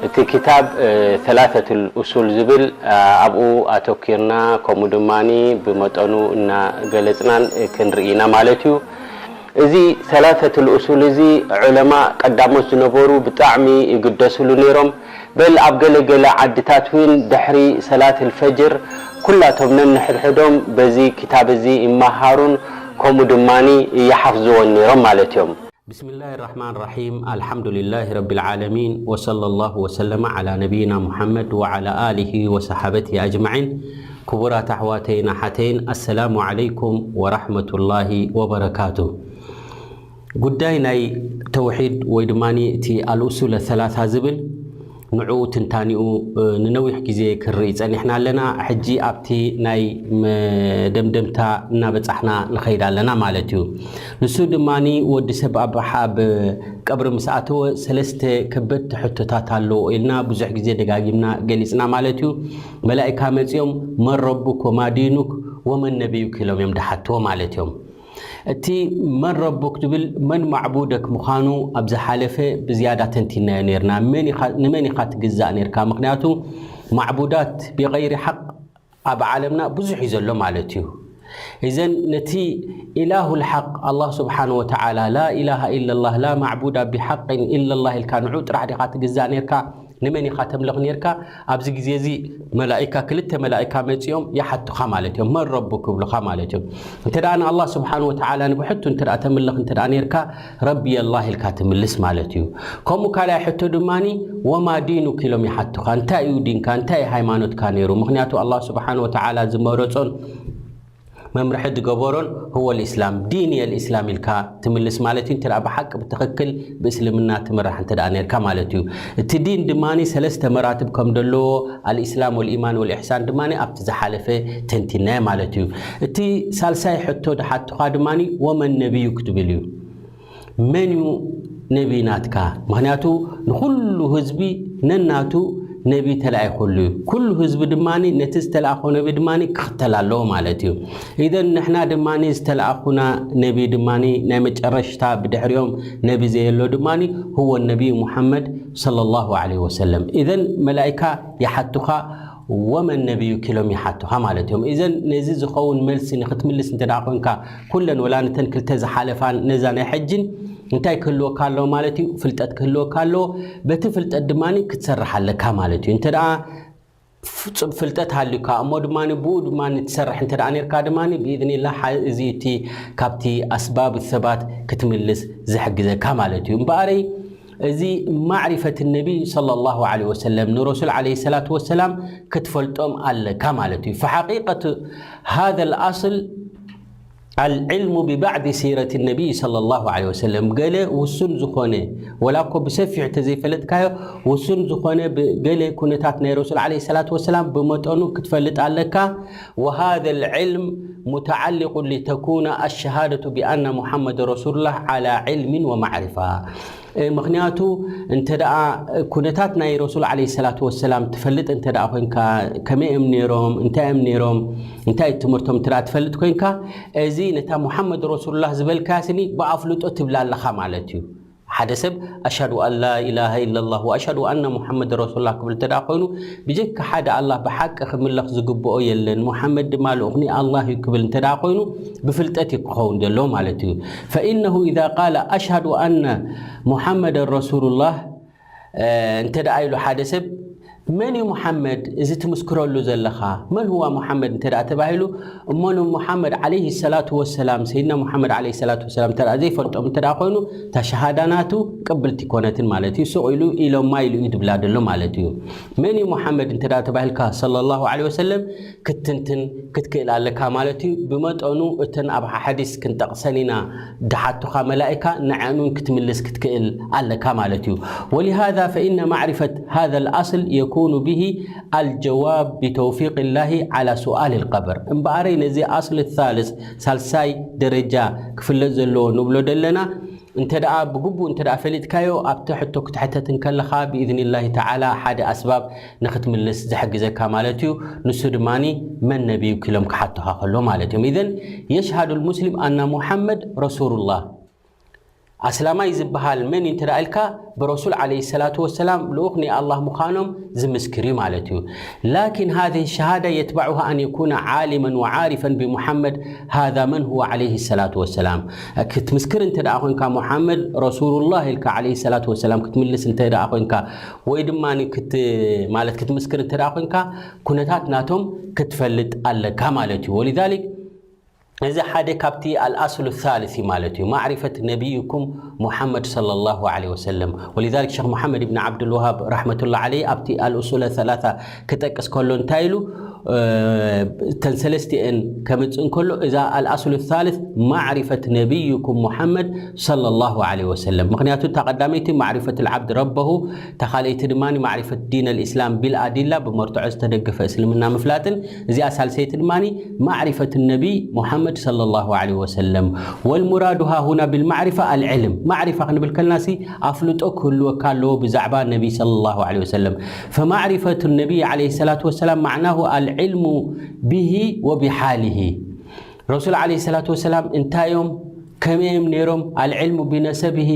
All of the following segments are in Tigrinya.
እቲ ክታብ ሰላሰቱል ኡሱል ዝብል ኣብኡ ኣተኪርና፣ ከምኡ ድማ ብመጠኑ እናገለፅናን ክንርኢ ኢና ማለት እዩ። እዚ ሰላሰቱል ኡሱል እዚ ዑለማ ቀዳሞት ዝነበሩ ብጣዕሚ ይግደስሉ ነይሮም። በል ኣብ ገለገለ ዓድታት እውን ድሕሪ ሰላት ልፈጅር ኩላቶም ነንሕድሕዶም በዚ ክታብ እዚ ይመሃሩን ከምኡ ድማ ይሓፍዝዎን ነይሮም ማለት እዮም። بسم الله الرحمن الرحيم. الحمد لله رب العالمين، وصلى الله وسلم على نبينا محمد وعلى آله وصحابته أجمعين. ክቡራት ኣሕዋተይን ኣሓተይን፣ ኣሰላሙ ዓለይኩም ወራሕመቱላሂ ወበረካቱ። ጉዳይ ናይ ተውሒድ ወይ ድማ እቲ ኣልኡሱል ሰላሳ ዝብል ንዕኡ ትንታኒኡ ንነዊሕ ግዜ ክንርኢ ጸኒሕና ኣለና። ሕጂ ኣብቲ ናይ መደምደምታ እናበጻሕና ንኸይድ ኣለና ማለት እዩ። ንሱ ድማ ወዲ ሰብ ኣብ ኣብ ቀብሪ ምስ ኣተወ ሰለስተ ከበድቲ ሕቶታት ኣለዎ ኢልና ብዙሕ ግዜ ደጋጊምና ገሊጽና ማለት እዩ። መላኢካ መጺኦም መን ረቡክ ወማ ዲኑክ ወመን ነቢዩክ ኢሎም እዮም ድሓትዎ ማለት እዮም። እቲ መን ረቡክ ዝብል መን ማዕቡደክ ምዃኑ ኣብ ዝሓለፈ ብዝያዳ ተንቲናዮ ነርና። መን ኢኻ፣ ንመን ኢኻ ትግዛእ ነርካ? ምኽንያቱ ማዕቡዳት ብغير ሓቅ ኣብ ዓለምና ብዙሕ እዩ ዘሎ ማለት እዩ። እዘን ነቲ ኢላሁል ሓቅ ኣላህ ስብሓነ ወተዓላ ላ ኢላሃ ኢለላህ ላ ማዕቡዳ ቢሓቅን ኢለላህ ኢልካ ንዑ ጥራሕ ዲኻ ትግዛእ ነርካ? ንመን ኢኻ ተምልኽ ነርካ? ኣብዚ ግዜ እዚ መላኢካ፣ ክልተ መላኢካ መጺኦም ይሓቱኻ ማለት እዮም። መን ረቡ ክብሉኻ ማለት እዮም። እንተ ደኣ ንኣላህ ስብሓን ወተዓላ ንብሕቱ እንተ ደኣ ተምልኽ እንተ ደኣ ነርካ፣ ረቢ ኣላህ ኢልካ ትምልስ ማለት እዩ። ከምኡ ካልኣይ ሕቶ ድማኒ፣ ወማ ዲኑክ ኢሎም ይሓቱኻ። እንታይ እዩ ዲንካ? እንታይ እዩ ሃይማኖትካ ነይሩ? ምኽንያቱ ኣላህ ስብሓን ወተዓላ ዝመረጾን መምርሒ ዝገበሮን ሁወ ልእስላም፣ ዲን እየ ልእስላም ኢልካ ትምልስ ማለት እዩ። እንተ ደኣ ብሓቂ ብትኽክል ብእስልምና ትምራሕ እንተ ደኣ ነርካ ማለት እዩ። እቲ ዲን ድማ ሰለስተ መራትብ ከም ዘለዎ፣ ኣልእስላም ወልኢማን ወልኢሕሳን ድማ ኣብቲ ዝሓለፈ ተንቲናዮ ማለት እዩ። እቲ ሳልሳይ ሕቶ ድሓትኻ ድማ ወመን ነቢዩ ክትብል እዩ። መን እዩ ነቢ ናትካ? ምኽንያቱ ንኹሉ ህዝቢ ነናቱ ነቢ ተላኢኹሉ እዩ። ኩሉ ህዝቢ ድማ ነቲ ዝተላእኾ ነቢ ድማ ክኽተል ኣለዎ ማለት እዩ። ኢዘን ንሕና ድማ ዝተላእኹና ነቢ ድማ ናይ መጨረሽታ ብድሕሪኦም ነቢ ዘየሎ ድማ ሁወ ነቢዩ ሙሓመድ ሰለላሁ ዐለይሂ ወሰለም። ኢዘን መላኢካ ይሓቱኻ ወመን ነቢዩክ ኢሎም ይሓቱኻ ማለት እዮም። ኢዘን ነዚ ዝኸውን መልሲ ንክትምልስ እንተ ደኣ ኮንካ፣ ኩለን ወላ ነተን ክልተ ዝሓለፋን ነዛ ናይ ሕጅን እንታይ ክህልወካ ኣለዎ ማለት እዩ? ፍልጠት ክህልወካ ኣለዎ። በቲ ፍልጠት ድማ ክትሰርሕ ኣለካ ማለት እዩ። እንተ ደኣ ፍጹም ፍልጠት ሃልዩካ፣ እሞ ድማ ብኡ ድማ ትሰርሕ እንተ ደኣ ነርካ ድማ ብኢዝኒላህ፣ እዚ እቲ ካብቲ ኣስባብ ሰባት ክትምልስ ዝሕግዘካ ማለት እዩ። እምበኣረይ እዚ ማዕሪፈት ነቢ ሰለላሁ ዐለይሂ ወሰለም፣ ንረሱል ዐለይሂ ሰላቱ ወሰላም ክትፈልጦም ኣለካ ማለት እዩ። ፈሓቂቀት ሃዘ ልኣስል ኣልዕልሙ ብባዕዲ ሲረት ነቢይ ሰለላሁ ዐለይሂ ወሰለም፣ ገለ ውሱን ዝኾነ፣ ወላ እኮ ብሰፊሑ ተዘይፈለጥካዮ፣ ውሱን ዝኾነ ብገለ ኩነታት ናይ ረሱል ዐለይሂ ሰላቱ ወሰላም ብመጠኑ ክትፈልጥ ኣለካ። ወሃዘ ልዕልም ሙተዓሊቁ ሊተኩነ ኣሸሃደቱ ቢኣነ ሙሓመድ ረሱሉላህ ዐላ ዕልሚን ወማዕሪፋ። እ፣ ምኽንያቱ እንተ ደኣ ኩነታት ናይ ረሱል ዐለይሂ ሰላቱ ወሰላም ትፈልጥ እንተ ደኣ ኮይንካ፣ ከመይ እዮም ነይሮም፣ እንታይ እዮም ነይሮም፣ እንታይ እዩ ትምህርቶም እንተ ደኣ ትፈልጥ ኮይንካ፣ እዚ ነታ ሙሓመድ ረሱሉላህ ዝበልካያ ስኒ ብኣፍልጦ ትብላ ኣለኻ ማለት እዩ። ሓደ ሰብ ኣሽሃዱ ኣን ላ ኢላሃ ኢለላህ ወኣሽሃዱ ኣነ ሙሓመድ ረሱሉላህ ክብል እንተ ደኣ ኮይኑ፣ ብጀካ ሓደ ኣላህ ብሓቂ ክምለኽ ዝግብኦ የለን፣ ሙሓመድ ድማ ልኡኽ ናይ ኣላህ እዩ ክብል እንተ ደኣ ኮይኑ፣ ብፍልጠት እዩ ክኸውን ዘለዎ ማለት እዩ። ፈኢነሁ ኢዛ ቃለ ኣሽሃዱ ኣነ ሙሓመደን ረሱሉላህ፣ እ፣ እንተ ደኣ ኢሉ ሓደ ሰብ፣ መን እዩ ሙሓመድ እዚ ትምስክረሉ ዘለኻ? መን ሁዋ ሙሓመድ እንተ ደኣ ተባሂሉ፣ እሞ ንሙሓመድ ዓለይሂ ሰላቱ ወሰላም፣ ሰይድና ሙሓመድ ዓለይሂ ሰላቱ ወሰላም እንተ ደኣ ዘይፈልጦም እንተ ደኣ ኮይኑ፣ እታ ሸሃዳ ናቱ ቅብልቲ ኮነትን ማለት እዩ። ሱቕ ኢሉ ኢሎማ ኢሉ እዩ ዝብላ ዘሎ ማለት እዩ። መን እዩ ሙሓመድ እንተ ደኣ ተባሂልካ፣ ሰለላሁ ዐለይሂ ወሰለም፣ ክትትንትን ክትክእል ኣለካ ማለት እዩ። ብመጠኑ እተን ኣብ ሓዲስ ክንጠቕሰን ኢና ድሓቱኻ መላኢካ፣ ንዐን እውን ክትምልስ ክትክእል ኣለካ ማለት እዩ። ወሊሃዛ ፈኢነ ማዕሪፈት ሃዛ ልኣስል የኩኑ ብሂ ኣልጀዋብ ብተውፊቅ ላሂ ዓላ ሱኣል ልቀብር። እምበኣረይ ነዚ ኣስል ሳልስ፣ ሳልሳይ ደረጃ ክፍለጥ ዘለዎ ንብሎ ደለና፣ እንተ ደኣ ብግቡእ እንተ ደኣ ፈሊጥካዮ፣ ኣብቲ ሕቶ ክትሕተት እንከለኻ ብኢዝኒላሂ ተዓላ ሓደ ኣስባብ ንኽትምልስ ዝሕግዘካ ማለት እዩ። ንሱ ድማኒ መን ነቢዩኪ ኢሎም ክሓቱኻ ከሎ ማለት እዮም። ኢዘን የሽሃዱ ልሙስሊም ኣና ሙሓመድ ረሱሉላህ። ኣስላማይ ዝበሃል መን እዩ እንተ ደኣ ኢልካ፣ ብረሱል ዓለይሂ ሰላቱ ወሰላም ልኡኽ ናይ ኣላህ ምዃኖም ዝምስክር እዩ ማለት እዩ። ላኪን ሃዚህ ሸሃዳ የትበዑሃ ኣን የኩነ ዓሊመን ወዓሪፈን ብሙሓመድ ሃዛ መን ሁወ ዓለይሂ ሰላቱ ወሰላም። ክትምስክር እንተ ደኣ ኮንካ፣ ሙሓመድ ረሱሉላህ ኢልካ ዓለይሂ ሰላቱ ወሰላም ክትምልስ እንተ ደኣ ኮንካ፣ ወይ ድማ ክት-፣ ማለት ክትምስክር እንተ ደኣ ኮንካ፣ ኩነታት ናቶም ክትፈልጥ ኣለካ ማለት እዩ። ወሊዛሊክ እዚ ሓደ ካብቲ ኣልኣስሉ ሳልስ እዩ ማለት እዩ። ማዕሪፈት ነቢይኩም ሙሓመድ ሰለላሁ ዓለይሂ ወሰለም። ወሊዛሊክ ሸኽ ሙሓመድ ብን ዓብዱልወሃብ ረሕመቱላህ ዓለይሂ ኣብቲ ኣልኡሱለ ሰላሳ ክጠቅስ ከሎ እንታይ ኢሉ? እ፣ እተን ሰለስቲአን ከምጽእ እንከሎ፣ እዛ ኣልኣስሉ ሳልስ ማዕሪፈት ነቢይኩም ሙሓመድ ሰለላሁ ዓለይሂ ወሰለም። ምኽንያቱ እታ ቀዳመይቲ ማዕሪፈት ልዓብድ ረበሁ፣ እታ ካልኣይቲ ድማ ማዕሪፈት ዲን ኣልኢስላም ቢልኣዲላ፣ ብመርትዖ ዝተደገፈ እስልምና ምፍላጥን፣ እዚኣ ሳልሰይቲ ድማ ማዕሪፈት ነቢይ ሙሓመድ ሰለላሁ ዓለይሂ ወሰለም። ወልሙራዱ ሃሁና ቢልማዕሪፋ ኣልዕልም። ማዕሪፋ ክንብል ከለናሲ ኣፍልጦ ክህልወካ ኣለዎ ብዛዕባ ነቢይ ሰለላሁ ዓለይሂ ወሰለም። ፈማዕሪፈቱ ነቢይ ዓለይሂ ሰላቱ ወሰላም ማዕናሁ ኣልዕልሙ ቢሂ ወቢሓሊሂ። ረሱል ዓለይሂ ሰላቱ ወሰላም እንታይ እዮም? ከመይ እዮም ነይሮም? ኣልዕልሙ ቢነሰብሂ፣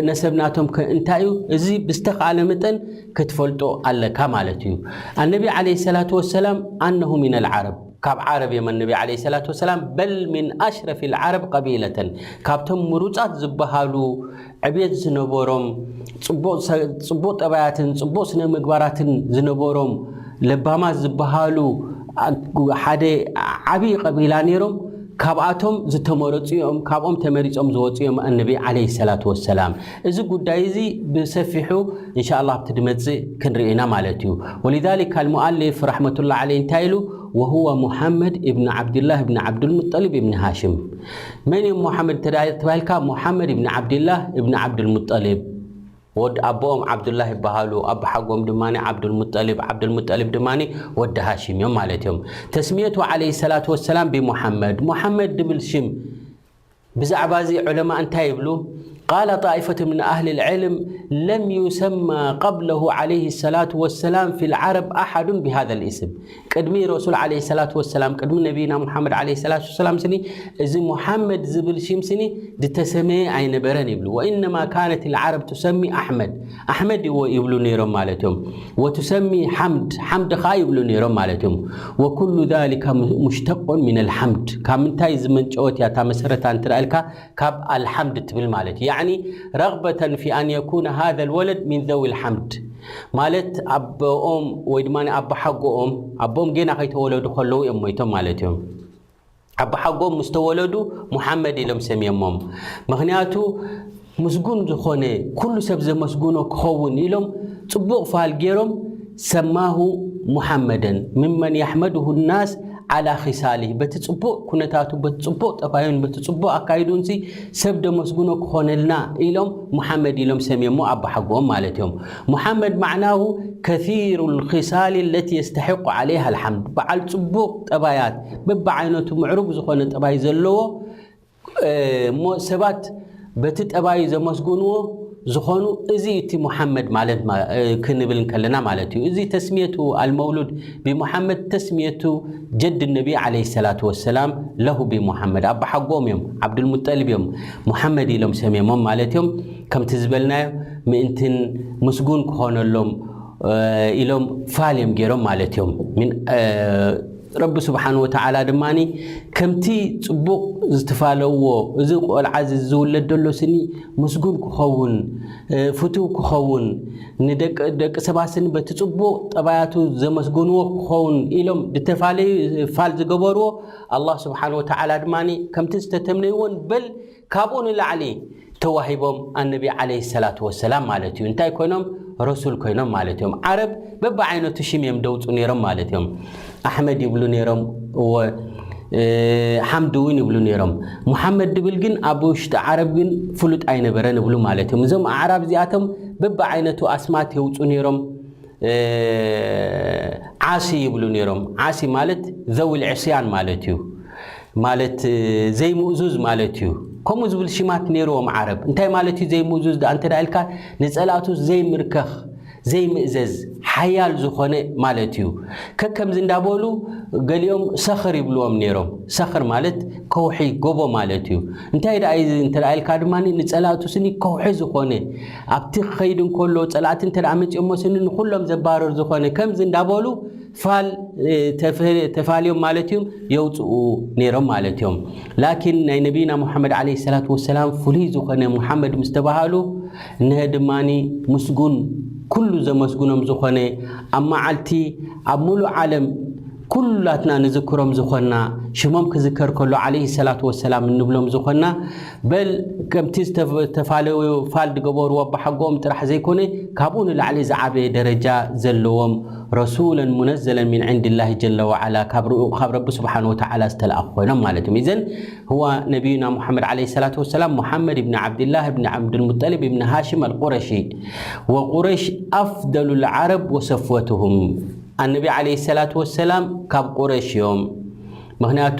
ነሰብ ናቶም ከ እንታይ እዩ? እዚ ብዝተኻእለ መጠን ክትፈልጦ ኣለካ ማለት እዩ። ኣነቢ ዓለይሂ ሰላቱ ወሰላም ኣነሁ ሚነል ዓረብ፣ ካብ ዓረብ እዮም። ኣነቢ ዓለይሂ ሰላቱ ወሰላም በል ሚን ኣሽረፊል ዓረብ ቀቢለተን፣ ካብቶም ምሩጻት ዝበሃሉ ዕብየት ዝነበሮም፣ ጽቡቕ ሰ-፣ ጽቡቕ ጠባያትን ጽቡቕ ስነ ምግባራትን ዝነበሮም ለባማት ዝበሃሉ አ-፣ ሓደ ዓብዪ ቀቢላ ነይሮም። ካብኣቶም ዝተመረጹ እዮም፣ ካብኦም ተመሪጾም ዝወጹ እዮም ኣነቢ ዓለይሂ ሰላቱ ወሰላም። እዚ ጉዳይ እዚ ብሰፊሑ እንሻ ኣላህ ኣብቲ ድመጽእ ክንርኢ ኢና ማለት እዩ። ወሊዛሊክ ኣልሙኣሊፍ ረሕመቱላህ ዓለይሂ እንታይ ኢሉ? ወሁወ ሙሓመድ እብን ዓብድላህ እብን ዓብዱልሙጠሊብ እብን ሃሽም። መን እዮም ሙሓመድ እንተ ደኣ ተባሂልካ? ሙሓመድ እብን ዓብድላህ እብን ዓብዱልሙጠሊብ። ወድ ኣቦኦም ዓብዱላህ ይበሃሉ፣ ኣቦሓጎም ድማ ዓብዱልሙጠሊብ፣ ዓብዱልሙጠሊብ ድማ ወዲ ሃሽም እዮም ማለት እዮም። ተስሚየቱ ዓለይሂ ሰላቱ ወሰላም ብሙሓመድ፣ ሙሓመድ ድብል ሽም ብዛዕባ እዚ ዑለማ እንታይ ይብሉ? ቃለ ጣኢፈቱ ምን ኣህሊ ልዕልም ለም ዩሰማ ቀብለሁ ዓለይሂ ሰላቱ ወሰላም ፊ ልዓረብ ኣሓዱን ብሃዛ ልእስም። ቅድሚ ረሱል ዓለይሂ ሰላቱ ወሰላም፣ ቅድሚ ነቢይና ሙሓመድ ዓለይሂ ሰላቱ ወሰላም ስኒ፣ እዚ ሙሓመድ ዝብል ሽም ስኒ ዝተሰመየ ኣይነበረን ይብሉ። ወኢነማ ካነት ልዓረብ ትሰሚ ኣሕመድ፣ ኣሕመድ ይዎ ይብሉ ነይሮም ማለት እዮም። ወትሰሚ ሓምድ፣ ሓምድ ኸዓ ይብሉ ነይሮም ማለት እዮም። ወኩሉ ዛሊካ ሙ-፣ ሙሽተቁን ሚን ኣልሓምድ። ካብ ምንታይ ዝመንጨወት እያ እታ መሰረታ እንተ ደኣ ኢልካ፣ ካብ ኣልሓምድ ትብል ማለት እዩ። ያዕኒ ረግበተን ፊ ኣን የኩነ ሃዘ ልወለድ ሚን ዘዊ ልሓምድ፣ ማለት ኣቦኦም ወይ ድማ ኣቦሓጎኦም፣ ኣቦኦም ጌና ከይተወለዱ ከለዉ እዮም ሞይቶም ማለት እዮም። ኣቦሓጎኦም ምስ ተወለዱ ሙሓመድ ኢሎም ሰምዮሞም። ምኽንያቱ ምስጉን ዝኾነ፣ ኩሉ ሰብ ዘመስግኖ ክኸውን ኢሎም ጽቡቕ ፋል ገይሮም፣ ሰማሁ ሙሓመደን ምመን የሕመድሁ ናስ ዓላ ኺሳሊህ፣ በቲ ጽቡቕ ኩነታቱ፣ በቲ ጽቡቕ ጠባዩን በቲ ጽቡቕ ኣካይዱንሲ ሰብ ደመስግኖ ክኾነልና ኢሎም ሙሓመድ ኢሎም ሰምዮሞ ኣቦሓጎኦም ማለት እዮም። ሙሓመድ ማዕናሁ ከሲሩ ልኺሳሊ ለቲ የስተሒቁ ዓለይሃ ልሓምድ፣ በዓል ጽቡቕ ጠባያት፣ በብዓይነቱ ምዕሩግ ዝኾነ ጠባይ ዘለዎ፣ እ፣ እሞ ሰባት በቲ ጠባዩ ዘመስግንዎ ዝኾኑ፣ እዚ እቲ ሙሓመድ ማለት ማ-፣ እ፣ ክንብል እንከለና ማለት እዩ። እዚ ተስሚየቱ ኣልመውሉድ ብሙሓመድ፣ ተስሚየቱ ጀድ ነቢ ዓለይሂ ሰላቱ ወሰላም ለሁ ብሙሓመድ፣ ኣቦሓጎኦም እዮም፣ ዓብዱልሙጠሊብ እዮም፣ ሙሓመድ ኢሎም ሰምዮሞም ማለት እዮም። ከምቲ ዝበልናዮ ምእንትን ምስጉን ክኾነሎም፣ እ፣ ኢሎም ፋል እዮም ገይሮም ማለት እዮም። ምን፣ እ፣ ረቢ ስብሓን ወተዓላ ድማኒ ከምቲ ጽቡቕ ዝተፋለዎ፣ እዚ ቆልዓ እዚ ዝውለድ ዘሎ ስኒ ምስጉን ክኸውን፣ እ፣ ፍቱው ክኸውን፣ ንደቂ፣ ደቂ ሰባት ስኒ በቲ ጽቡቕ ጠባያቱ ዘመስገንዎ ክኸውን ኢሎም ዝተፋለዩ ፋል ዝገበርዎ፣ ኣላህ ስብሓን ወተዓላ ድማኒ ከምቲ ዝተተምነይዎን በል ካብኡ ንላዕሊ ተዋሂቦም ኣነቢ ዓለይሂ ሰላቱ ወሰላም ማለት እዩ። እንታይ ኮይኖም? ረሱል ኮይኖም ማለት እዮም። ዓረብ በብዓይነቱ ሽም እዮም ደውፁ ነይሮም ማለት እዮም። ኣሕመድ ይብሉ ነይሮም፣ እወ፣ እ፣ ሓምድ እውን ይብሉ ነይሮም። ሙሓመድ ድብል ግን ኣብ ውሽጢ ዓረብ ግን ፍሉጥ ኣይነበረን ይብሉ ማለት እዮም። እዞም ኣዕራብ እዚኣቶም በብዓይነቱ ኣስማት የውፁ ነይሮም። እ፣ ዓሲ ይብሉ ነይሮም። ዓሲ ማለት ዘዊል ዕስያን ማለት እዩ። ማለት፣ እ፣ ዘይምእዙዝ ማለት እዩ። ከምኡ ዝብል ሽማት ነይርዎም ዓረብ። እንታይ ማለት እዩ ዘይምእዙዝ ደኣ እንተ ደኣ ኢልካ፣ ንጸላእቱ ዘይምርከኽ፣ ዘይምእዘዝ፣ ሓያል ዝኾነ ማለት እዩ። ከከምዚ እንዳበሉ ገሊኦም ሰኽር ይብልዎም ነይሮም። ሰኽር ማለት ከውሒ፣ ጎቦ ማለት እዩ። እንታይ ደኣ እዩ እንተ ደኣ ኢልካ ድማ፣ ንጸላእቱ ስኒ ከውሒ ዝኾነ፣ ኣብቲ ክኸይድ እንከሎ፣ ጸላእቲ እንተ ደኣ መጺኦሞ ስኒ ንኹሎም ዘባርር ዝኾነ፣ ከምዚ እንዳበሉ ፋል፣ እ፣ ተፈ-፣ ተፋልዮም ማለት እዮም፣ የውፅኡ ነይሮም ማለት እዮም። ላኪን ናይ ነቢና ሙሐመድ ዓለይሂ ሰላቱ ወሰላም ፍሉይ ዝኾነ ሙሐመድ ምስ ተባሃሉ፣ እነሀ ድማኒ ምስጉን፣ ኩሉ ዘመስግኖም ዝኾነ፣ ኣብ መዓልቲ ኣብ ሙሉእ ዓለም ኩላትና ንዝክሮም ዝኾንና፣ ሽሞም ክዝከር ከሎ ዓለይሂ ሰላቱ ወሰላም እንብሎም ዝኾንና፣ በል ከምቲ ዝተፈ-፣ ተፋለዩ ፋል ዝገበርዎ ኣባሓጎኦም ጥራሕ ዘይኮነ፣ ካብኡ ንላዕሊ ዝዓበየ ደረጃ ዘለዎም፣ ረሱለን ሙነዘለን ሚን ዕንድላሂ ጀለ ወዓላ፣ ካብ ርኡ-፣ ካብ ረቢ ስብሓነ ወተዓላ ዝተለኣኹ ኮይኖም ማለት እዮም። ኢዘን ህዋ ነቢዩና ሙሐመድ ዓለይሂ ሰላቱ ወሰላም፣ ሙሐመድ ብን ዓብድላህ ብን ዓብዱልሙጠሊብ ብን ሃሽም ኣልቁረሺ፣ ወቁረይሽ ኣፍደሉ ልዓረብ ወሰፍወትሁም። ኣነቢ ዓለይሂ ሰላቱ ወሰላም ካብ ቁረሽ እዮም። ምኽንያቱ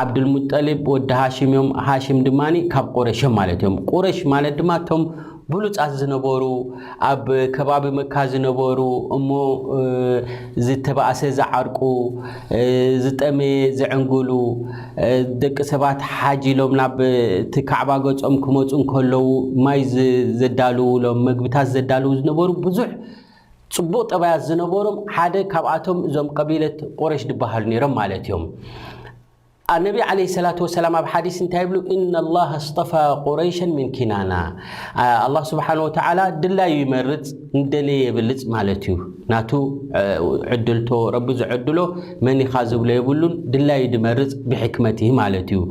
ዓብዱልሙጠሊብ ወዲ ሃሽም እዮም፣ ሃሽም ድማ ካብ ቁረሽ እዮም ማለት እዮም። ቁረሽ ማለት ድማ እቶም ብሉጻት ዝነበሩ፣ ኣብ ከባቢ መካ ዝነበሩ፣ እሞ፣ እ፣ ዝተባእሰ ዝዓርቁ፣ እ፣ ዝጠመየ ዝዕንግሉ፣ እ፣ ደቂ ሰባት ሓጅ ኢሎም ናብ እቲ ካዕባ ገጾም ክመጹ እንከለዉ ማይ ዝ-፣ ዘዳልውሎም፣ መግብታት ዘዳልዉ ዝነበሩ ብዙሕ ጽቡቕ ጠባያት ዝነበሮም ሓደ ካብኣቶም እዞም ቀቢለት ቁረሽ ዝበሃሉ ነይሮም ማለት እዮም። ኣነቢ ዓለይሂ ሰላቱ ወሰላም ኣብ ሓዲስ እንታይ ይብሉ? "ኢነ ላህ ኣስጠፋ ቁረይሸን ሚን ኪናና።" ኣ-፣ ኣላህ ስብሓነ ወተዓላ ድላዩ ይመርጽ፣ ንደለየ የብልጽ ማለት እዩ። ናቱ፣ እ፣ ዕድልቶ፣ ረቢ ዝዕድሎ መን ኢኻ ዝብሎ የብሉን፣ ድላዩ ድመርጽ ብሕክመቲ ማለት እዩ።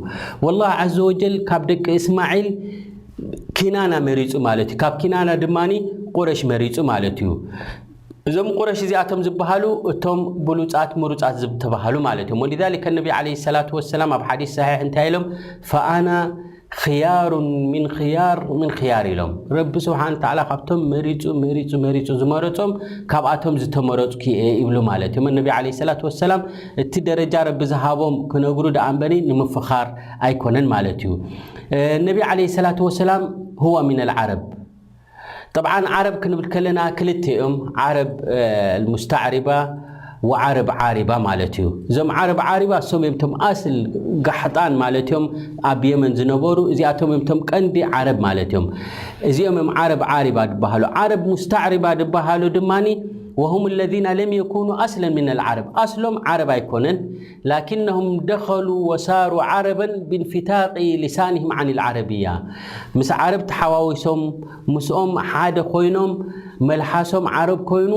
ወላህ ዓዘ ወጀል ካብ ደቂ እስማዒል ኪናና መሪጹ ማለት እዩ። ካብ ኪናና ድማኒ ቁረሽ መሪጹ ማለት እዩ። እዞም ቁረሽ እዚኣቶም ዝበሃሉ እቶም ብሉጻት ምሩጻት ዝተባሃሉ ማለት እዮም። ወሊዛሊከ ነቢ ዓለይሂ ሰላቱ ወሰላም ኣብ ሓዲስ ሰሒሕ እንታይ ኢሎም? "ፈኣና ኽያሩን ሚን ኽያር ሚን ኽያር" ኢሎም። ረቢ ስብሓን ተዓላ ካብቶም መሪጹ፣ መሪጹ፣ መሪጹ ዝመረጾም ካብኣቶም ዝተመረጽኩ እየ ይብሉ ማለት እዮም። ነቢ ዓለይሂ ሰላቱ ወሰላም እቲ ደረጃ ረቢ ዝሃቦም ክነግሩ ደኣ እምበኒ ንምፍኻር ኣይኮነን ማለት እዩ። እ፣ ነቢ ዓለይሂ ሰላቱ ወሰላም ሁወ ሚነል ዓረብ። ጠብዓን ዓረብ ክንብል ከለና ክልተ እዮም። ዓረብ፣ እ፣ ሙስተዕሪባ ወዓረብ ዓሪባ ማለት እዩ። እዞም ዓረብ ዓሪባ እሶም እዮም እቶም ኣስል ጋሕጣን ማለት እዮም ኣብ የመን ዝነበሩ። እዚኣቶም እዮም እቶም ቀንዲ ዓረብ ማለት እዮም። እዚኦም እዮም ዓረብ ዓሪባ ዝበሃሉ። ዓረብ ሙስተዕሪባ ዝበሃሉ ድማኒ ወሁም ለዚነ ለም የኩኑ ኣስለን ሚነል ዓረብ። ኣስሎም ዓረብ ኣይኮነን። ላኪነሁም ደኸሉ ወሳሩ ዓረበን ብንፊታቂ ሊሳንህም ዓን ልዓረብያ። ምስ ዓረብ ተሓዋዊሶም፣ ምስኦም ሓደ ኮይኖም፣ መልሓሶም ዓረብ ኮይኑ፣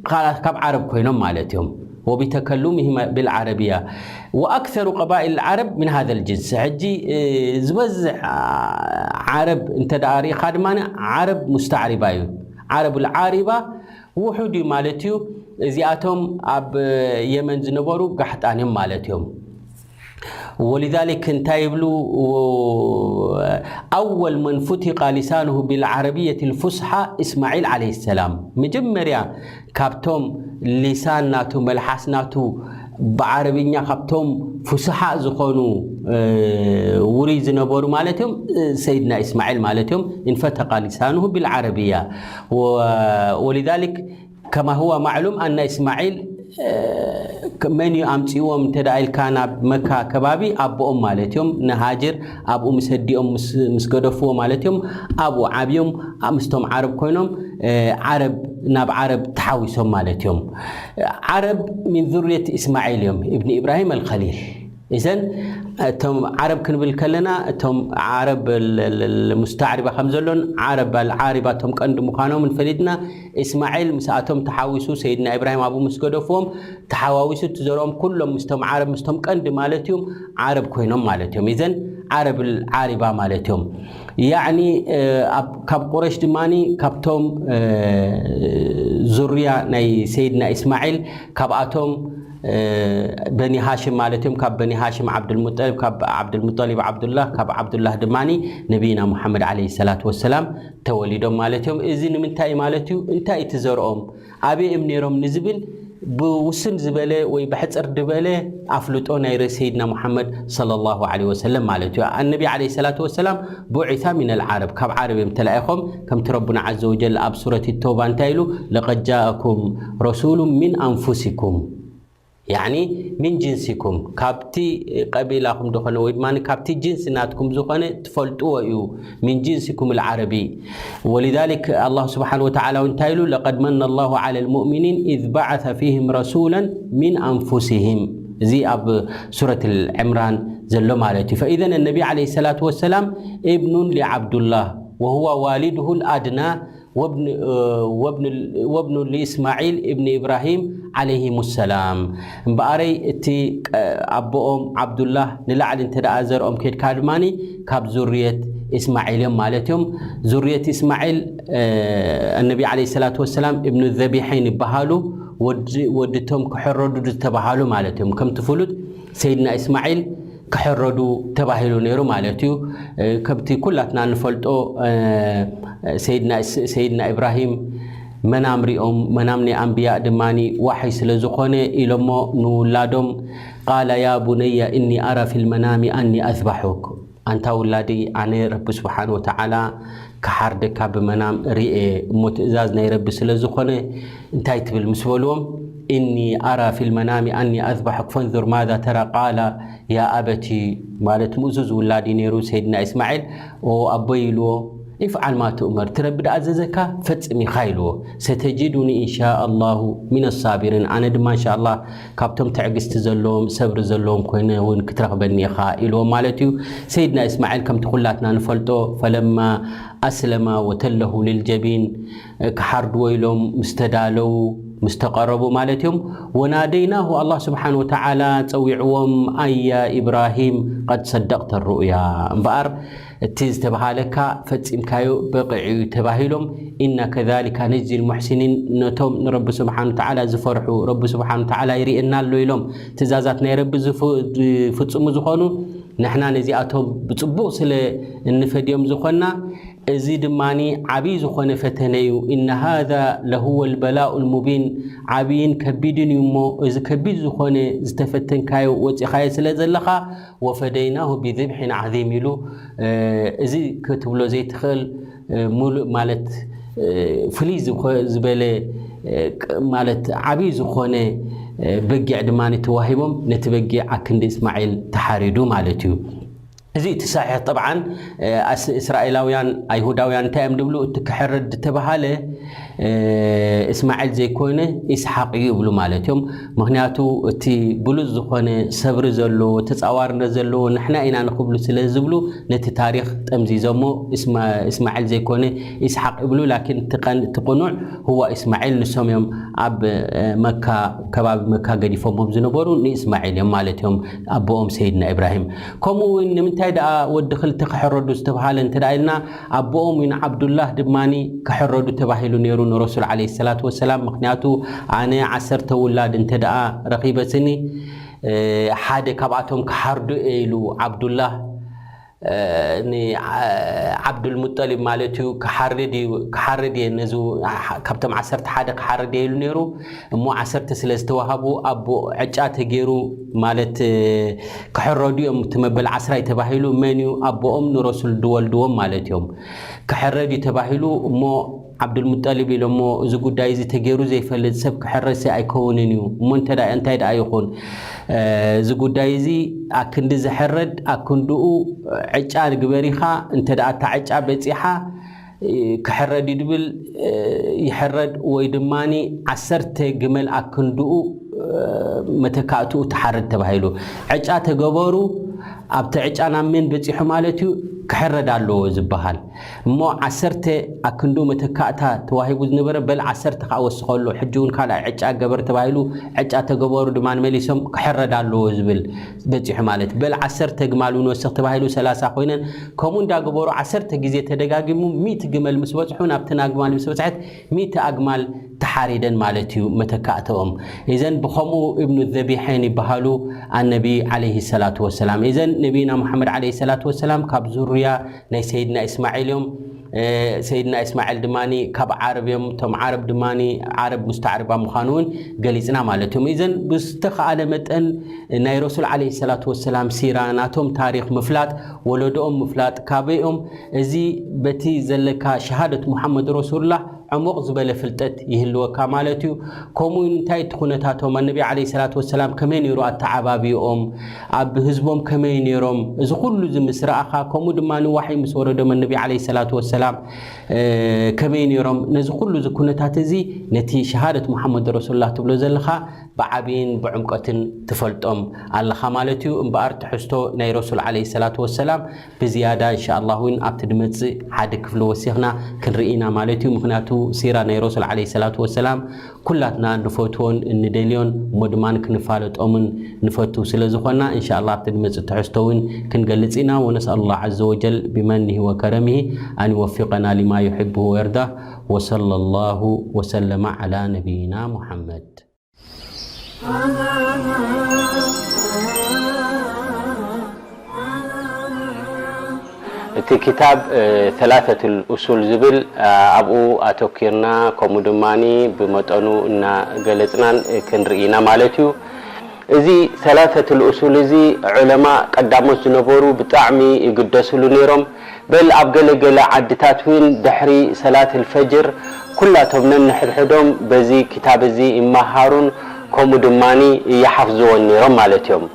ኻላስ ካብ ዓረብ ኮይኖም ማለት እዮም። ወቢተከሉምህም ብልዓረብያ። ወኣክሰሩ ቀባኢል ዓረብ ምን ሃዘ ልጅንስ። ሕጂ፣ እ፣ ዝበዝሕ፣ አ፣ ዓረብ እንተ ደኣ ርኢኻ ድማ ዓረብ ሙስተዕሪባ እዩ። ዓረብ ልዓሪባ ውሑድ እዩ ማለት እዩ። እዚኣቶም ኣብ የመን ዝነበሩ ጋሕጣን እዮም ማለት እዮም። ወሊዛሊክ እንታይ ይብሉ? ኣወል መን ፉቲቃ ሊሳንሁ ቢልዓረብየት ልፉስሓ እስማዒል ዓለይሂ ሰላም። መጀመርያ ካብቶም ሊሳን ናቱ፣ መልሓስ ናቱ ብዓረብኛ ካብቶም ፉስሓ ዝኾኑ፣ እ፣ ውሩይ ዝነበሩ ማለት እዮም፣ እ፣ ሰይድና እስማዒል ማለት እዮም። እንፈተቃ ሊሳንሁ ቢልዓረብያ። ወ-፣ ወሊዛሊክ ከማ ሁወ ማዕሉም ኣነ እስማዒል፣ እ፣ መን እዩ ኣምጺእዎም እንተ ደኣ ኢልካ ናብ መካ ከባቢ ኣቦኦም ማለት እዮም። ንሃጅር ኣብኡ ምስ ኣዲኦም ምስ፣ ምስ ገደፍዎ ማለት እዮም። ኣብኡ ዓብዮም፣ ኣ-፣ ምስቶም ዓረብ ኮይኖም፣ እ፣ ዓረብ፣ ናብ ዓረብ ተሓዊሶም ማለት እዮም። ዓረብ ሚን ዙርየት እስማዒል እዮም፣ እብኒ ኢብራሂም ኣልኸሊል። እዘን እቶም ዓረብ ክንብል ከለና፣ እቶም ዓረብ ል-፣ ል-፣ ል-፣ ሙስተዕሪባ ከም ዘሎን ዓረብ ኣልዓሪባ እቶም ቀንዲ ምዃኖምን ፈሊጥና፣ እስማዒል ምስኣቶም ተሓዊሱ፣ ሰይድና ኢብራሂም ኣብኡ ምስ ገደፍዎም፣ ተሓዋዊሱ እቲ ዘርኦም ኩሎም ምስቶም ዓረብ፣ ምስቶም ቀንዲ ማለት እዮም፣ ዓረብ ኮይኖም ማለት እዮም። እዘን ዓረብ ዓሪባ ማለት እዮም። ያዕኒ፣ እ፣ ኣብ፣ ካብ ቁረሽ ድማኒ ካብቶም፣ እ፣ ዙርያ ናይ ሰይድና እስማዒል፣ ካብኣቶም፣ እ፣ በኒ ሃሽም ማለት እዮም። ካብ በኒ ሃሽም ዓብዱልሙጠሊብ፣ ካብ ዓብዱልሙጠሊብ ዓብዱላህ፣ ካብ ዓብዱላህ ድማኒ ነቢይና ሙሓመድ ዓለይሂ ሰላቱ ወሰላም ተወሊዶም ማለት እዮም። እዚ ንምንታይ ማለት እዩ? እንታይ እቲ ዘርኦም? ኣበይ እዮም ነይሮም ንዝብል ብውስን ዝበለ ወይ ብሕፅር ዝበለ ኣፍልጦ ናይ ረ- ሰይድና ሙሓመድ ሰለላሁ ዐለይሂ ወሰለም ማለት እዩ። ኣነቢ ዐለይሂ ሰላቱ ወሰላም ቡዒሳ ሚነል ዓረብ፣ ካብ ዓረብ እዮም ተላኢኾም። ከምቲ ረቡና ዐዘ ወጀል ኣብ ሱረት ተውባ እንታይ ኢሉ? ለቀድ ጃእኩም ረሱሉ ሚን ኣንፉሲኩም፣ ያኒ ሚን ጅንሲኩም፣ ካብቲ ቀቢላኹም ዝኾነ ወይ ድማ ካብቲ ጅንሲ ናትኩም ዝኾነ ትፈልጥዎ እዩ። ሚን ጅንሲኩም ልዓረቢ። ወሊዛሊክ ኣላህ ስብሓን ወተዓላ እውን እንታይ ኢሉ? ለቀድ መነ ላሁ ዐለ ልሙእሚኒን ኢዝ በዓሰ ፊህም ረሱለን ሚን ኣንፉሲህም። እዚ ኣብ ሱረት ዕምራን ዘሎ ማለት እዩ። ፈኢዘን ነቢ ዐለይሂ ሰላቱ ወሰላም እብኑን ሊዓብዱላህ ወሁወ ዋሊድሁ ልኣድና ወብን- ወብን- ወብኑ ልእስማዒል እብኒ ኢብራሂም ዐለይሂም ሰላም። እምበኣረይ እቲ ቀ- ኣቦኦም ዓብዱላህ ንላዕሊ እንተ ደኣ ዘርኦም ኬድካ ድማ ካብ ዙርየት እስማዒል እዮም ማለት እዮም። ዙርየት እስማዒል ነቢ ዐለይሂ ሰላቱ ወሰላም እብኑ ዘቢሐይን ይበሃሉ፣ ወዲ- ወድቶም ክሕረዱ ዝተባሃሉ ማለት እዮም። ከምቲ ፍሉጥ ሰይድና እስማዒል ክሕረዱ ተባሂሉ ነይሩ ማለት እዩ። ከምቲ ኩላትና ንፈልጦ ሰይድና እስ- ሰይድና ኢብራሂም መናም ሪኦም፣ መናም ናይ ኣንብያ ድማ ዋሕይ ስለ ዝኾነ ኢሎሞ ንውላዶም፣ ቃለ ያ ቡነየ እኒ ኣራ ፊል መናሚ ኣኒ ኣዝባሑክ፣ ኣንታ ውላዲ ኣነ ረቢ ስብሓን ወተዓላ ክሓርደካ ብመናም ርኤ እሞ ትእዛዝ ናይ ረቢ ስለ ዝኾነ እንታይ ትብል ምስ በልዎም፣ እኒ ኣራ ፊል መናሚ ኣኒ ኣዝባሑክ ፈንዙር ማዛ ተራ ቃለ ያ ኣበቲ፣ ማለት ምእዙዝ ውላድ እዩ ነይሩ ሰይድና እስማዒል። ኦ ኣቦይ ኢልዎ፣ ኢፍዓል ማ ትእመር፣ እቲ ረቢ ድኣዘዘካ ፈጽም ኢኻ ኢልዎ። ሰተጅዱኒ ኢንሻ ኣላሁ ሚነ ሳቢሪን፣ ኣነ ድማ እንሻ ኣላህ ካብቶም ትዕግስቲ ዘለዎም ሰብሪ ዘለዎም ኮይነ እውን ክትረኽበኒ ኢኻ ኢልዎም ማለት እዩ። ሰይድና እስማዒል ከምቲ ኩላትና ንፈልጦ ፈለማ ኣስለማ ወተለሁ ልልጀቢን ክሓርድዎ ኢሎም ምስ ተዳለው ምስ ተቐረቡ ማለት እዮም። ወናደይናሁ ኣላህ ስብሓን ወተዓላ ጸዊዕዎም ኣያ ኢብራሂም ቀድ ሰደቅተ ሩእያ እምበኣር እቲ ዝተባሃለካ ፈጺምካዮ በቒዑ እዩ ተባሂሎም። ኢና ከዛሊካ ነጅዚ ልሙሕሲኒን ነቶም ንረቢ ስብሓን ወተዓላ ዝፈርሑ ረቢ ስብሓን ወተዓላ ይርእየና ኣሎ ኢሎም ትእዛዛት ናይ ረቢ ዝፍ- ዝፍጽሙ ዝኾኑ ንሕና ነዚኣቶም ብጽቡቕ ስለ እንፈድዮም ዝኾንና እዚ ድማ ዓብዪ ዝኾነ ፈተነ እዩ። ኢነ ሃዛ ለሁወ ልበላኡ ልሙቢን ዓብይን ከቢድን እዩ እሞ እዚ ከቢድ ዝኾነ ዝተፈተንካዮ ወፂኻዮ ስለ ዘለኻ ወፈደይናሁ ብዝብሒን ዓዚም ኢሉ እዚ ክትብሎ ዘይትኽእል ሙሉእ ማለት ፍልይ ዝኾ- ዝበለ ማለት ዓብዪ ዝኾነ በጊዕ ድማ ተዋሂቦም ነቲ በጊዕ ኣክንዲ እስማዒል ተሓሪዱ ማለት እዩ። እዚ እቲ ሰሒሕ ጠብዓን እስራኤላውያን ኣይሁዳውያን እንታይ እዮም ዝብሉ እቲ ክሕረድ ዝተባሃለ እስማዒል ዘይኮነ ኢስሓቅ እዩ ይብሉ ማለት እዮም። ምክንያቱ እቲ ብሉፅ ዝኾነ ሰብሪ ዘለዎ ተፃዋርነት ዘለዎ ንሕና ኢና ንክብሉ ስለ ዝብሉ ነቲ ታሪክ ጠምዚዞሞ እስማዒል ዘይኮነ ኢስሓቅ ይብሉ ላኪን እቲ ቅኑዕ ህዋ እስማዒል ንሶም እዮም ኣብ መካ ከባቢ መካ ገዲፎሞም ዝነበሩ ንእስማዒል እዮም ማለት እዮም ኣቦኦም ሰይድና ኢብራሂም። ከምኡ እውን ንምንታይ ደኣ ወዲ ክልተ ክሕረዱ ዝተባሃለ እንተ ኢልና ኣቦኦም ን ዓብዱላህ ድማ ክሕረዱ ተባሂሉ ነይሩ ንረሱል ለ ሰላት ወሰላም ምክንያቱ ኣነ ዓሰርተ ውላድ እንተ ደኣ ረኺበስኒ ሓደ ካብኣቶም ክሓርዱ እየ ኢሉ ዓብዱላህ ንዓብዱልሙጠሊብ ማለት እዩ ክሓርድ እዩ ክሓርድ እየ ነዚ ካብቶም ዓሰርተ ሓደ ክሓርድ እየ ኢሉ ነይሩ እሞ ዓሰርተ ስለ ዝተዋሃቡ ኣቦ ዕጫ ተገይሩ ማለት ክሕረዱ እዮም እቲ መበል ዓስራይ ተባሂሉ መን እዩ ኣቦኦም ንረሱል ዝወልድዎም ማለት እዮም ክሕረድ እዩ ተባሂሉ እሞ ዓብዱልሙጠሊብ ኢሎሞ እዚ ጉዳይ እዚ ተገይሩ ዘይፈልጥ ሰብ ክሕረድሲ ኣይከውንን እዩ እሞ እንታይ ደኣ ይኹን እዚ ጉዳይ እዚ ኣክንዲ ዝሕረድ ኣክንድኡ ዕጫ ግበሪኻ እንተ ደኣ እታ ዕጫ በፂሓ ክሕረድ እዩ ድብል ይሕረድ ወይ ድማ ዓሰርተ ግመል ኣክንድኡ መተካእትኡ ትሓርድ ተባሂሉ ዕጫ ተገበሩ ኣብቲ ዕጫ ናብ መን በፂሑ ማለት እዩ ክሕረድ ኣለዎ ዝበሃል እሞ ዓሰርተ ኣክንድኡ መተካእታ ተዋሂቡ ዝነበረ በል ዓሰርተ ከዓ ወስኸሉ ሕጂ እውን ካልኣይ ዕጫ ገበር ተባሂሉ ዕጫ ተገበሩ ድማ መሊሶም ክሕረድ ኣለዎ ዝብል በፂሑ ማለት በል ዓሰርተ ግማል እውን ወስኽ ተባሂሉ ሰላሳ ኮይነን ከምኡ እንዳገበሩ ዓሰርተ ግዜ ተደጋጊሙ ሚእቲ ግመል ምስ በፅሑ ናብቲ ኣግማል ምስ በፅሐት ሚእቲ ኣግማል ተሓሪደን ማለት እዩ መተካእተኦም። እዘን ብኸምኡ እብኑ ዘቢሐን ይበሃሉ ኣነቢ ዓለይሂ ሰላቱ ወሰላም። እዘን ነቢና ሙሓመድ ዓለይሂ ሰላቱ ወሰላም ካብ ዙርያ ናይ ሰይድና እስማዒል እዮም። ሰይድና እስማዒል ድማ ካብ ዓረብ እዮም። እቶም ዓረብ ድማ ዓረብ ሙስተዕርባ ምዃኑ እውን ገሊፅና ማለት እዮም። እዘን ብዝተኸኣለ መጠን ናይ ረሱል ዓለይሂ ሰላቱ ወሰላም ሲራ፣ ናቶም ታሪኽ ምፍላጥ፣ ወለዶኦም ምፍላጥ፣ ካበይኦም፣ እዚ በቲ ዘለካ ሸሃደት ሙሓመድ ረሱሉላህ ዕሙቕ ዝበለ ፍልጠት ይህልወካ ማለት እዩ። ከምኡ እንታይ እቲ ኩነታቶም፣ ኣነቢ ዓለይሂ ሰላቱ ወሰላም ከመይ ነይሩ ኣተዓባቢኦም፣ ኣብ ህዝቦም ከመይ ነይሮም፣ እዚ ኩሉ እዚ ምስ ረኣኻ፣ ከምኡ ድማ ዋሕይ ምስ ወረዶም ኣነቢ ዓለይሂ ሰላቱ ወሰላም ከመይ ነይሮም፣ ነዚ ኩሉ እዚ ኩነታት እዚ ነቲ ሸሃደት ሙሓመድ ረሱሉላህ ትብሎ ዘለኻ ብዓብይን ብዕምቀትን ትፈልጦም ኣለኻ ማለት እዩ። እምበኣር ትሕዝቶ ናይ ረሱል ዓለይሂ ሰላቱ ወሰላም ብዝያዳ እንሻኣላህ እውን ኣብቲ ድመፅእ ሓደ ክፍሊ ወሲኽና ክንርኢ ኢና ማለት እዩ። ምኽንያቱ ሲራ ናይ ረሱል ዓለይሂ ሰላቱ ወሰላም ኩላትና ንፈትዎን እንደልዮን እሞ ድማ ክንፋለጦምን ንፈቱ ስለ ዝኾና እንሻኣላህ ኣብቲ ድመፅእ ትሕዝቶ እውን ክንገልፅ ኢና። ونسأل الله عز وجل بمنه وكرمه أن يوفقنا لما يحبه ويرضاه. وصلى الله وسلم على نبينا محمد. እቲ ክታብ ሰላሰቱል ኡሱል ዝብል ኣብኡ ኣተኪርና ከምኡ ድማ ብመጠኑ እናገለፅናን ክንርኢ ኢና ማለት እዩ። እዚ ሰላሰቱል ኡሱል እዚ ዑለማ ቀዳሞት ዝነበሩ ብጣዕሚ ይግደስሉ ነይሮም። በል ኣብ ገለገለ ዓድታት እውን ድሕሪ ሰላት ልፈጅር ኩላቶም ነንሕድሕዶም በዚ ክታብ እዚ ይመሃሩን ከምኡ ድማ ይሓፍዝዎን ነይሮም ማለት እዮም።